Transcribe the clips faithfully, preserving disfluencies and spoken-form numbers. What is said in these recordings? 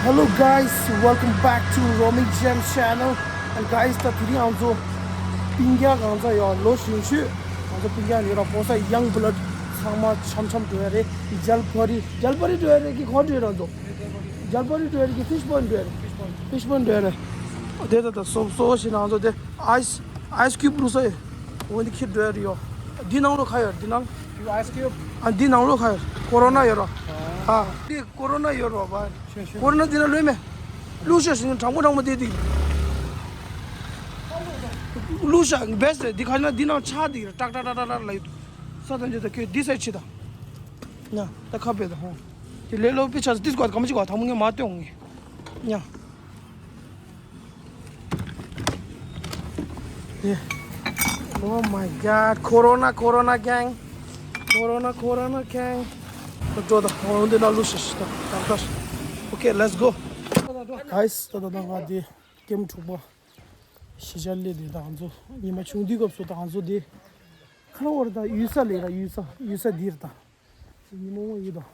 Hello guys, welcome back to Roaming Gems channel. And guys, ད་དེ་རིང་ང་ཚོ་སྤུན་ཀྱག་གང་ཚ་ཡོད་ལོ་གཞོན་ཤོས་ང་ཚོ་སྤུན་ཀྱག་ཡོད་ར་ཕོ་ས་young blood ཚང་མ་འཆམ་འཆམ་འགྲོ་ཡ་རེད། ཇལ་པ་རི་ཇལ་པ་རི་འགྲོ་ཡ་རེད་ཀི་ཁོ་འགྲོ་ཡ་ར་ཚོ་ཇལ་པ་རི་འགྲོ་ཡ་རེད་ཀི་ཕིཤ་པོན་འགྲོ་ཡ་རེད། ཕིཤ་པོན་འགྲོ་ཡ་རེད། དེ་ད་ད་སོབ་སོ་ཞིག་ང་ཚོ་དེ་ice ice cube རུ་ས་ཡོད། འོན་ཏེ་ཁྱེར་འགྲོ་ཡ་རེད་ཡོད། འདི་ནང་ལོ་ཁ་ཡོད་འདི་ནང་། Ice cube. ཨ་འདི་ནང་ལོ་ཁ་ཡོད་ཀོ་རོ་ན་ཡོད་ར། ཨ་འདི་ཀོ་རོ་ན་ཡོད་ར་བ། ཤེས་ཤེས། ཀོ་རོ་ན་འདི་ན་ལོས་མེད། བླུགས་ཤ་ཞིག་གྲང་མོ་གྲང་མོ་དེ་དེ། བླུགས་ཤ་བེས་རེད་འདི་ཁ་ན་འདི་ནང་ཆ་དེ་ཏག་ཏག་ཏག་ཏག་ལ་ཡོད། ས་དང་འདི་ད་ཁྱོད་འདི་ས་ཆི་ད། ཉ་ད་ཁ་བེ་ད་ཧོ། དེ་ལས་ལོ་པི་ཆ་དིས་ཀོ་ད་གམ་ཅི་གོ་ད་མོ་ངས་མ་སྟོན་ངས། ཉ། Yeah. Oh my god. Corona, Corona gang. Corona, Corona gang. འགྲོ་ད། འོ་འདི་ན་ལུས་ཤིག་ད། ད་ད། Okay, let's go. Guys, ད་ད་ད་ང་དེ་ཀེམ་དྲུག་པ་གཞིས་ཆགས་སླེབས་དེ་ད་ང་ཚོ་ཉི་མ་ཆུང་དུས་སྐབས་སུ་ད་ང་ཚོ་དེ་ཁ་ལོ་བར་ད་གཡུལ་ས་ལས་ར་གཡུལ་ས་གཡུལ་ས་འདིར་ད། ཉི་མ་མོ་ཡིན་ད།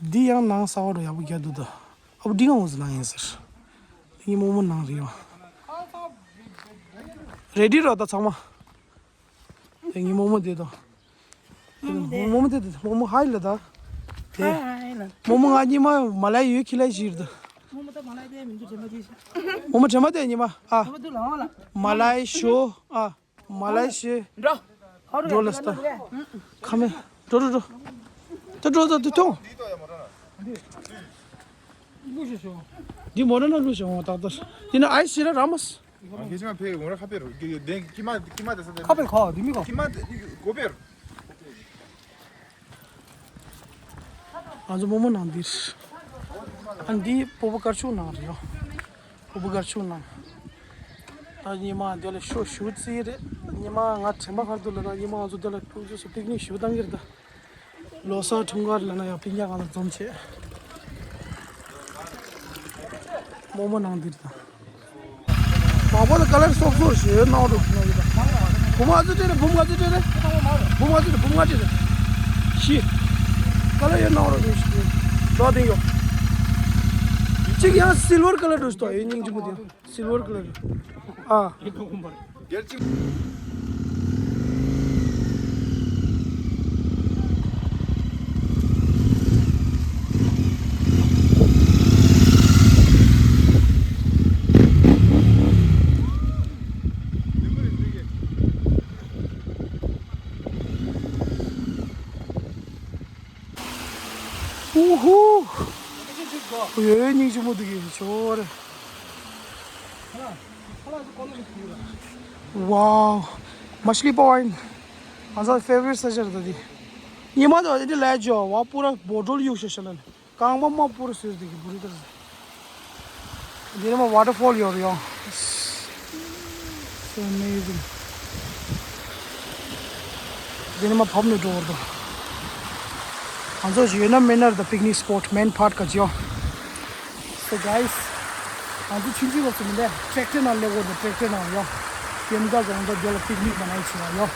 འདི་ཡང་ནང་གསར་བ་རུ་ཡག་པོ་རྒྱག་འདུག་ད། ཨ་བུ་འདི་གང་འོང་ཟེར་ལང་ཡིན་ཟེར། ཉི་མ་མོ་ནང་རེད་བ། རེ་ཌི་རོ་ད་ཚང་མ། དེ་ངའི་རྨོ་མོ་དེ་དང་། རྨོ་མོ་དེ་དང་རྨོ་མོ་ཧའི་ལ་ད། དེ། ཧའི་ལ། རྨོ་མོ་ང་གཉིས་མ་མ་ལ་ཡོད་ཁྱི་ལ་ཞིག་ད། རྨོ་མོ་ད་མ་ལ་དེ་མི་འདུག་དྲན་པ་དེ་ཤ། རྨོ་མོ་དྲན་པ་དེ་གཉིས་མ་ཨ། དྲན་པ་འདུག་ལ་ཧོ་ལ། མ་ལ་ཡི་ཤོ་ཨ། མ་ལ་ཡི་ཤི། འགྲོ། འགྲོ་ལ་སྟ། ཁ་མེ། འགྲོ་འགྲོ་འགྲོ། ད་འགྲོ་ད་དུ་ཐོང་། འདི་མོ་ར་ན་ལུ་ཤོ་ཏག་ཏག་འདི་ན་ཨའི་ཤི་ར་ར་མ་སི། ཁྱེད་ཅག་ཕེ་འོང་ར་ཁ་པེ་རུ་དེ་ཀི་མ་ཀི་མ་དེ་ས་དེ། ཁ་པེ་ཁ་དེ་མི་ཁ། ཀི་མ་དེ་གོ་པེ་རུ། ང་ཚོ་རྨོ་མོ་ནང་འདིར། ཨ་འདི་སྤོ་བོ་དཀར་ཕྱུག་ནང་རེད་ཡོ། སྤོ་བོ་དཀར་ཕྱུག་ནང་། ད་ཉི་མ་འདི་ལ་ཤོ་ཞུ་རྩིས་རེད། ཉི་མ་ང་དྲན་པ་གར་འདུག་ལ་ན་ཉི་མ་ང་ཚོ་འདི་ལ་ཀྲུང་ཅུ་སུ་པིག་ནིག་ཞུ་བཏང་གི་རེད་ད། ལོ་གསར་འཁྲུངས་སྐར་ལ་ན་ཡང་སྤུན་ཀྱག་གང་ལ་འཛོམས་བྱས། རྨོ་མོ་ནང་འདིར་ད། མ་པོ་ལ་ཀ་ལར་སོབ་སོབ་ཞེས་ནང་རུ་ཕུ་ནང་གི་ད། བུ་མ་ཚོ་སྤྲད་རེད། བུ་མ་ཚོ་སྤྲད་རེད། བུ་མ་ཚོ་སྤྲད། བུ་མ་སྤྲད་རེད། ཤི། ཀ་ལར་ཡོད་ནང་རུ་ཕུ་ཤི། ལོ་དེ་ཡོ། གཅིག་ཡང་སིལ་ཝར་ཀ་ལར་འདུག་སྟོ་ཡོད་སྙིང་རྗེ་མོ་དེ་ཡོ། སིལ་ཝར་ཀ་ལར། ཨ། ཧུ་ཧུ། ཡོད་སྙིང་རྗེ་མོ་འདུག་གི་ཆོ་རེ། Wow, Machli Point. ང་ཚོ་ཕེ་ཝ་རི་ཊི་ས་ཆ་རེད་ད་དེ། ཉི་མ་དང་དེ་ལས་ཇོ་བ་པུ་ར་བོ་ཊོལ་གཡུག་ཤ་ཤ་ལ་ལ། རྐང་པ་དམར་པོ་རུ་ཟེར་དེ་གི་བུ་རི་ལྟར་ཟེར། འདི་ནི་མ་ཝ་ཊར་ཕོལ་ཡོད་རེད་ཡང་། So amazing. འདི་ནི་མ་བབས་ནས་འགྲོ་བར་དུ། ང་ཚོ་ཞིག་ཡོད་ན་མེད་ན་རེད་ད། པིག་ནིག་སི་པོ་ཊི་མེན་པཱར་ཊི་ག་ཅི་ཡོད། So guys, ང་ཚོ་ཆུང་ཆུང་སྐབས་སུ་མི་འདྲ་ཊེག་ཊར་ནང་སླེབས་འོང་དང་ཊེག་ཊར་ནང་ཡོང་། ཀེམ་ཀ་གང་འདྲ་དེ་ལ་པིག་ནིག་མ་ནའི་བྱེད་ཡ་ཡོང་།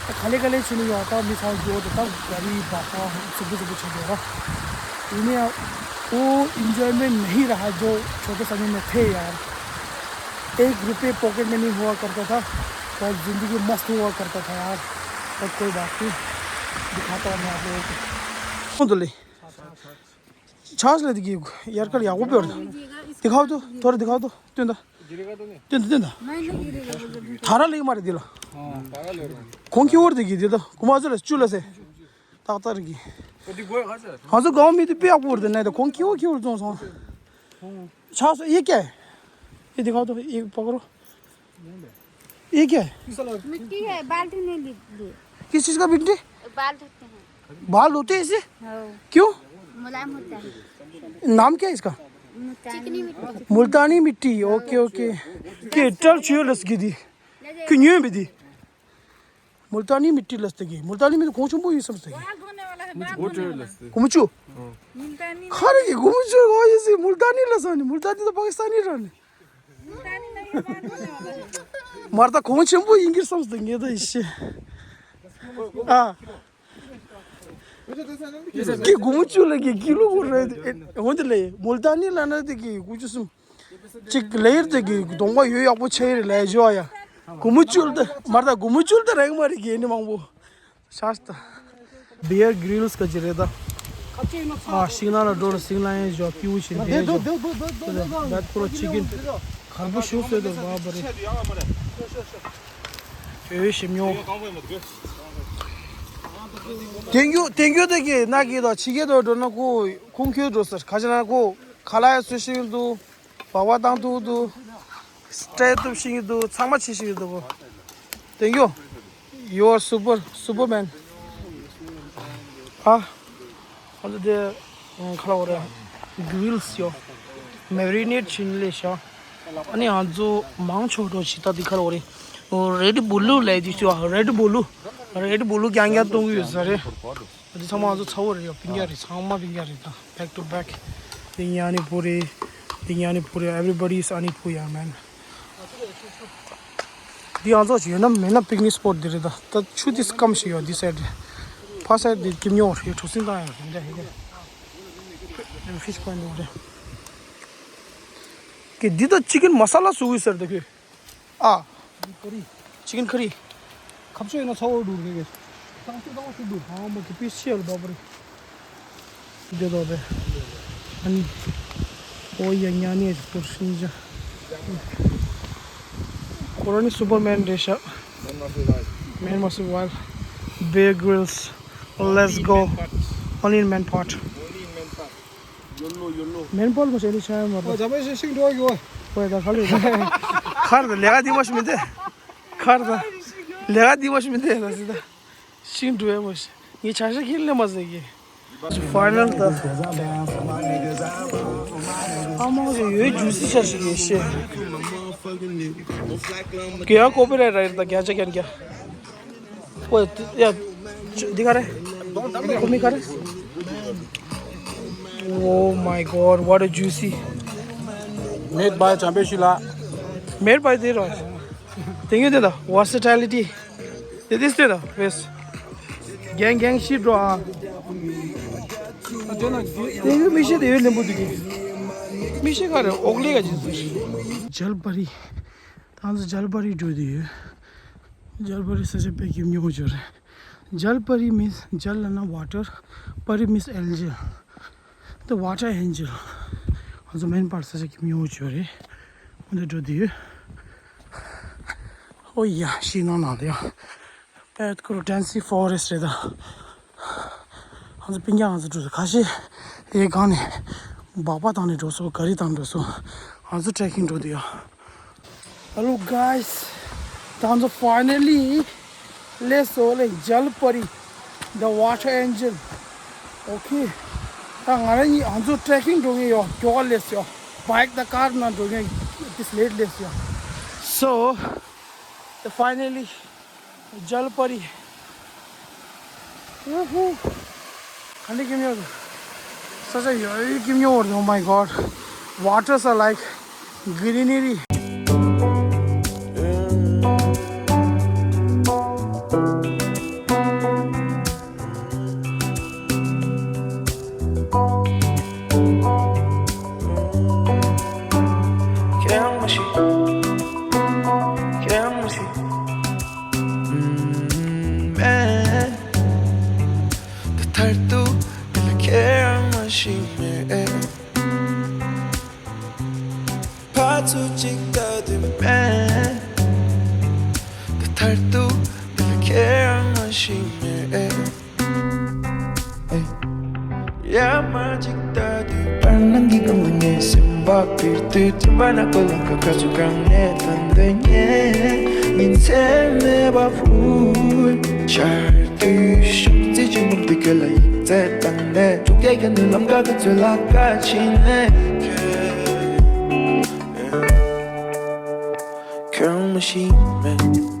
ད་ག་ལེ་ག་ལེ་བྱེད་ནི་ཡོང་ད་མི་ཚང་འགྱོ་དེ་ད་ག་རི་བ་ཧོ་ཚུགས་པོ་ཚུགས་པོ་བྱེད་དེ་ར། ཡིན་ནའི་वो एंजॉयमेंट नहीं रहा जो छोटे समय में थे यार। एक रुपये पॉकेट में नहीं हुआ करता था और जिंदगी मस्त हुआ करता था यार। पर कोई बात नहीं, दिखाता हूँ मैं आप लोगों को। ཆགས་ལ་དེ་གི་ཡར་ཀར་ཡག་པོ་བོར་དེ་ཁ་ཏོ་ཐོར་དེ་ཁ་ཏོ་སྟོན་ད་སྟོན་ད་སྟོན་ད་ཐ་ར་ལེགས་མ་རེད་དེ་ལ་གོང་ཁྱི་བོར་དེ་གི་དེ་ད་གོ་མ་ཚོ་ལ་བཅུ་ལ་སེ་ཏག་ཏག་རེད་གི་ང་ཚོ་གང་མི་དེ་དཔེ་ཡག་པོ་བོར་དེ་ནས་ད་གོང་ཁྱི་བོ་ཁྱི་བོར་བཙོང་སོང་ཆགས་སོ་ཡེ་ཀེ་ཡེ་དེ་ཁ་ཏོ་ཡེ་པ་ཀ་རོ། ये क्या है? मिट्टी है, बाल धोने के लिए। किस चीज़ का मिट्टी? बाल धोते हैं। बाल धोते हैं इससे? हाँ। क्यों? मुलायम होता है। नाम क्या है इसका? मुल्तानी। चिकनी मिट्टी। मुल्तानी मिट्टी, ओके, ओके। के टल चुयो लस गिदी। क्यों न्यू बिदी? मुल्तानी मिट्टी लस तगी। मुल्तानी में तो कौन चुंबो ये समझते हैं? बाल धोने वाला है, बाल धोने वाला। गुमचू? मुल्तानी। खरे के गुमचू, वो ये सी मुल्तानी लस आनी। मुल्तानी तो पाकिस्तानी रहने। མར་ད་གོང་ཆེན་པོ་ཡིན་གྱི་བསམ་སྟེ་ངེས་ད་ཡིན་ཤེ། ཨ། ཀི་སྒོར་མོ་བཅུ་ལ་ཀི་ཀི་ལོ་སྒོར་རེད། འོན་ཏེ་ལེ་མུལ་ཏཱ་ནི་ལ་ན་དེ་ཀི་དགུ་བཅུ་གསུམ། ཅིག་ལེ་ཡར་དེ་ཀི་གདོང་པ་ཡོད་ཡག་པོ་ཆེ་རེད་ལེ་ཇོ་ཡ། སྒོར་མོ་བཅུ་ལ་དེ་མར་ད་སྒོར་མོ་བཅུ་ལ་དེ་རེད་མ་རེད་ཀི་ཨ་ནི་མང་པོ། ཤ་སྟག Bear Grylls ག་ཅི་རེད་ད། ཨ་ཤིང་ནགས་ལ་འགྲོ་ལ་ཤིང་ལ་ཡན་ཞོ་ཀི་འུ་ཆེན་དེ་ཞོ། བད་ཁོ་ར་ཅི་ཀིན་གར་པོ་ཞུ་སོད་དེ་བ་བ་རེད། ཨེ་ཞིམ་ཉོ། ཐེང་ཡུ་ཐེང་ཡུ་དེ་ཀི་ན་ཀི་དོ་ཕྱི་རྒྱལ་དུ་འགྲོ་ན་ཁོ་ཁོང་ཁྱོད་འགྲོ་ཟེར་ཁ་ཆེ་ན་ཁོ་ཁ་ལ་ཡ་སུ་ཤིང་དུ། བ་བ་བཏང་ཐུག་འདུག་སྤྲད་ཐུབ་ཤེས་ཀྱི་འདུག་ཚང་མ་བྱེད་ཤེས་ཀྱི་འདུག་གོ། Thank you. You are super, superman. ཨ། ཨ་ལོ་དེ་ཁ་ལ་འོ་རེད། Grylls ཡོ། Marinate བྱིན་ལས་ཤ། ཨ་ནི་ང་ཚོ་མང་ཆོག་འགྲོ་ཞིག་ད་འདི་ཁ་ལ་འོ་རེད། Red Bull ལས་འདི་ཤོ་Red Bull། Red Bull རྐྱང་རྐྱང་གཏོང་གི་ཡོད་ས་རེད། འདི་ཚང་མ་ང་ཚོ་ཚ་བོ་རེད་ཡ། སྤུན་ཀྱག་རེད། ཚང་མ་སྤུན་ཀྱག་རེད་ད། Back to back. འདི་ཉ་ནི་བུ་རེད། འདི་ཉ་ནི་བུ་རེད། Everybody is ཨ་ནི་བུ་ཡ་man. འདི་ང་ཚོ་ཅིག་ཡོད་ན་མེད་ན་picnic spot འདི་རེད་ད། ད་ཆུ་འདི་སྐམ་ཞིག་ཡོད་འདི་side རེད། ཕ་side འདི་ཀིམ་ཉོ་རེད། གྲོ་སིན་ད་ཡ་རེད་འདྲ་ཧེ་གེ། Fish point འདི་རེད། ཀི་འདི་ད་chicken masala བཟོ་གི་ཟེར་ད་ཁོས། ཨ། ཀ་རི། chicken curry། ཁ་བཅོས་ཡིན་ན་ཚ་བོ་འདུག་རེད། ཏང་ཤུ་ཏང་ཤུ་འདུག་ཧང་མ་གི་པི་སི་ཡལ་བ་པ་རེད། འདི་དོ་རེད། ཨ་ནི། ཨོ་ཡ་ཉ་ནི་ཡ་ཅིག་པོར་ཤིན་ཅ། ཁོ་ར་ནི་Superman རེད་ཤག Man must survive. Bear Grylls. Let's go. Only in man part. Only in man part. ཡོ་ལོ་ཡོ་ལོ། མེན་པོལ་མོ་ཤེ་ནི་ཆ་མ་རོ། ཨོ་ཇ་མེ་ཤེ་ཤིང་འགྲོ་ཡོ། ཁོ་ཡ་ད་ཁ་ལེ་ད། ཁར་ད་ལེ་ག་དི་མ་ཤི་མི་དེ། ཁར་ད་ལེ་ག་དི་མ་ཤི་མི་དེ་ད་སི་ད། ཤིང་འགྲོ་ཡ་མ་ཤི། ངའི་ཆ་ཤ་ཁྱེར་ལེ་མ་ཟེ་གི། Final ད། ཨ་མ་ཡོ་ཡོ་ཇུ་སི་ཆ་ཤི་གི་ཤེ། གི་ཡ་ཀོ་པི་རའེ་ཊ་ར་ད་ག་ཆ་ཀན་ག། ཨོ་ཡ། འདི་ག་རེ། ཁོ་མི་ག་རེ། Oh my God, what a juicy. Made by Chambe Shila. Made by the Roy. Thank you, Dada. Versatility. This is the best. Gang, gang, shit, bro. Thank you, Misha. They will limbo to give. Misha got an ugly. Jalpari. ད་ང་ཚོ་ཇལ་པ་རི་འགྲོ་དུས་ཡོད། ཇལ་པ་རི་ས་ཆ་དཔེ་སྐྱིད་ཉོ་བྱོས་རེད། ཇལ་པ་རི་means ཇལ་ལབ་ན་water། པ་རི་means angel། The water angel. ང་ཚོ་མེན་པར་ས་ཆ་སྐྱིད་ཉོ་བྱོས་རེད། འོ་འདི་འགྲོ་དུས་ཡོད། ཨོ་ཡ་ཤི་ནང་ནང་ལ་ཡ། པད་ཁུར་ཌེན་སི་ཕོ་རེ་སི་ཊི་རེད་ད། ང་ཚོ་སྤུན་ཀྱག་ང་ཚོ་འགྲོ་ཚོ་ཁ་ཤས་ཡའི་སྒང་ནས་སྦག་སྦག་བཏང་ནས་འགྲོ་སོང་། ག་རི་བཏང་འགྲོ་སོང་། ང་ཚོ་ཊེ་རེ་ཀིང་འགྲོ་དུས་ཡ། Hello guys. ད་ང་ཚོ་finally སླེབས་སོང་ལེ། ཇལ་པ་རི། The water angel. Okay. ད་ང་རང་གཉིས་ང་ཚོ་ཊེ་རེ་ཀིང་འགྲོ་མཁན་ཡོད། མགྱོགས་པ་སླེབས་སོང་། བྷའིཀ་དང་ཀར་ནང་འགྲོ་མཁན་this late སླེབས་སོང་། So the finally ཇལ་པ་རི། ཝུ་ཧུ། ག་འདྲ་སྐྱིད་ཉོ་འདུག་ས་ཆ་ཡོད་སྐྱིད་ཉོ་བར། Oh my God. Waters are like greenery. ཁྱེད་རང་མ་ཤི། ཁྱེད་རང་མ་ཤི། ཨུམ། མེད། ད་མཐར་ཐུག་འདི་ལ་ཁྱེད་རང་མ་ཤི་མེད། ཕར་ཚུར་གཅིག་ལྟ་དུས་མེད། ད་མཐར་ཐུག་འདི་ལ་ཁྱེད་རང་མ་ཤི་མེད། ཡར་མར་གཅིག་ལྟ་དུས་བར་སྣང་གི་སྒང་ལ་ངའི་སེམས་པ་འབིར་དུས། དྲན་པ་ནག་པོ་ལམ་ཁ་ཁ་ཚུར་གང་ནས་ཐོན་འདོད་ངས་ཉིན་མཚན་མེད་པ་ཕུལ། ཆར་དུས་ཤོག་རྩེ་ཆེན་པོ་འདི་ག་ལ་ཡིག་ཚད་བཏང་ནས། ཕྱོགས་རྒྱ་ཁྱོན་ནས་ལམ་ཁ་ཁ་ཚུར་ལ་ཁ་ཕྱིན་ནས། ཁྱོད་རང་མ་ཤི་མེད།